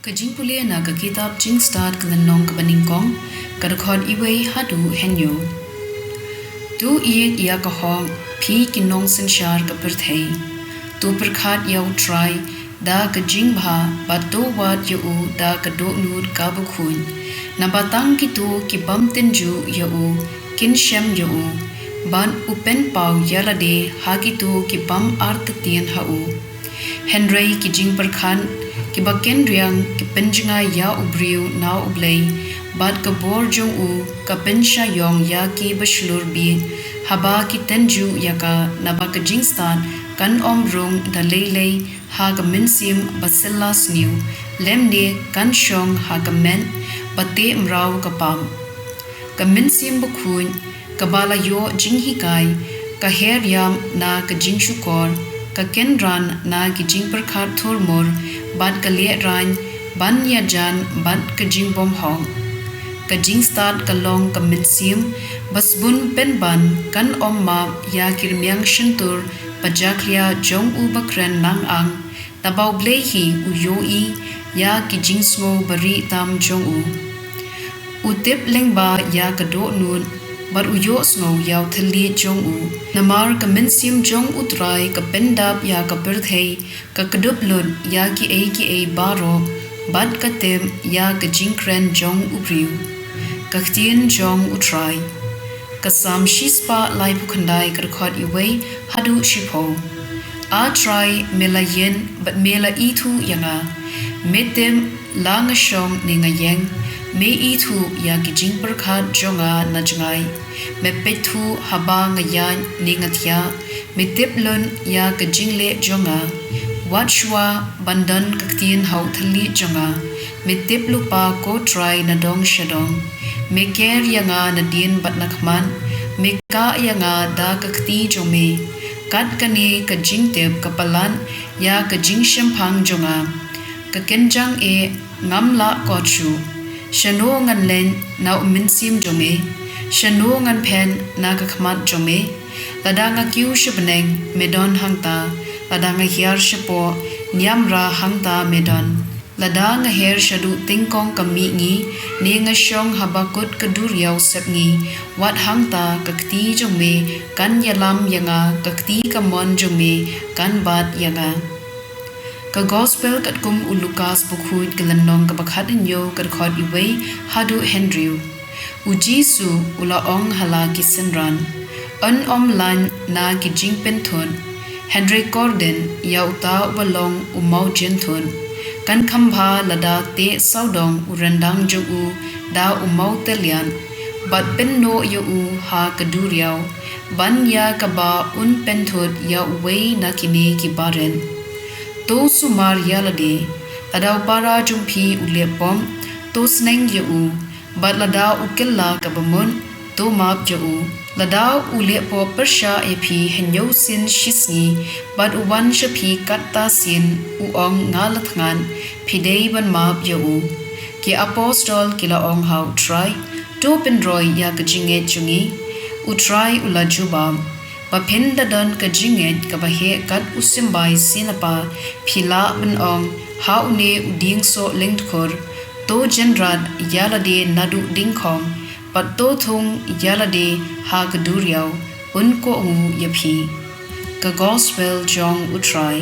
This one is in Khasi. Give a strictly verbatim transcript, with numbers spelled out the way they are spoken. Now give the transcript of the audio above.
Ka jingpule na ka kitab Jingstad ka lynnong kaba nyngkong, ka dkhot iwei haduh hynñiew. To ïeit ïa ka hok, phi ki nongsynshar ka pyrthei. To pyrkhat ïa U Trai da ka jingbha, bad to wad ïa u da ka dohnud kaba khuid. Naba tang kito ki bym tynjuh ïa u kin shem ïa u, bad u pynpaw ïa lade ha kito ki bym artatien ha u. Hynrei ki jingpyrkhat kiba kynriang ki pynjngai ïa u briew na U Blei, bad ka bor jong u ka pynshah ïong ïa kiba shlur bit haba ki tynjuh ïa ka. Naba ka jingstad kan ym rung da lei lei ha ka mynsiem ba syllasniew, lymne kan shong ha ka met ba teh mraw ka pap. Ka mynsiem bakhuid, kaba la ïoh jinghikai, ka her ïap na ka jingshukor, ka kynran na ki jingpyrkhat thurmur, bad ka lehraiñ ban ïajan bad ka jingbymhok. Ka jingstad ka long ka mynsiem ba sbun pynban, kan ym map ïa ki rmiang shyntur ba jakhlia jong u ba kren nang ang. Naba U Blei hi u ïohi ïa ki jingsngew barieh tam jong u. U tip lyngba ïa ka dohnud, bad u ïohsngew ïa u thylliej jong u. Namar ka mynsiem jong U Trai ka pyndap ïa ka pyrthei, ka kdup lut ïa kiei kiei baroh, bad ka tip ïa ka jingkren jong u briew. Ka ktien jong U Trai. Ka Salm shispah laiphew khyndai, ka dkhot iwei haduh shiphew. A Trai, me la ïeit bad me la ithuh ïa nga. Me tip la nga shong ne nga ïeng. Me ithuh ïa ki jingpyrkhat jong nga na jngai. Me peit thuh haba nga ïaid ne nga thiah. Me tip lut ïa ka jingleh jong nga. Wat shuwa ban don ka ktien ha u thylliej jong nga. Me tip lypa, ko Trai, na dong sha dong. Me ker ïa nga nadien bad na khmat. Me kah ïa nga da ka kti jong me. Kat kane ka jingtip ka palat ïa ka jingshemphang jong nga. Ka kynjang eh, ngam lah kot shuh. Shano ngan leit na u mynsiem jong me? Shano ngan phet na ka khmat jong me? Lada nga kiew sha bneng, me don hangta. Lada nga hiar shapoh niamra, hangta me don. Lada nga her shaduh tyngkong ka mihngi, ne nga shong ha bakut ka duriaw sepngi, wat hangta ka kti jong me kan ïalam ïa nga, ka kti kamon jong me kan bat ïa nga. Ka Gospel katkum u Lukas bakhuid, ka lynnong kaba khathynñiew, ka dkhot iwei haduh hynriew. U Jisu u la ong ha la ki synran: Yn ym lait na ki jingpynthut, hynrei kordit ïa uta uba long u mawjynthut. Kan kham bha lada teh sawdong u ryndang jong u da u mawtylliat, bad pynnoh ïa u ha ka duriaw, ban ïa kaba un pynthut ïa uwei na kine ki barit. To sumar ïa lade. Lada u para jong phi u leh pop, to sneng ïa u. Bad lada u kylla kaba mut, to map ïa u. Lada u leh pop pyrshah ïa phi hynñiew sien shisngi, bad u wan sha phi katta sien, u ong, nga la thngan, phi dei ban map ïa u. Ki apostol ki la ong ha U Trai: To pynroi ïa ka jingngeit jong ngi. U Trai u la jubab: Ba phin da don ka jingngeit kaba heh kat u symbai sinapa, phi lah ban ong ha une u dieng soh lyngdkhur: To jynrat ïa lade naduh diengkhong, bad to thung ïa lade ha ka duriaw, un kohnguh ïa phi. Ka Gospel jong U Trai.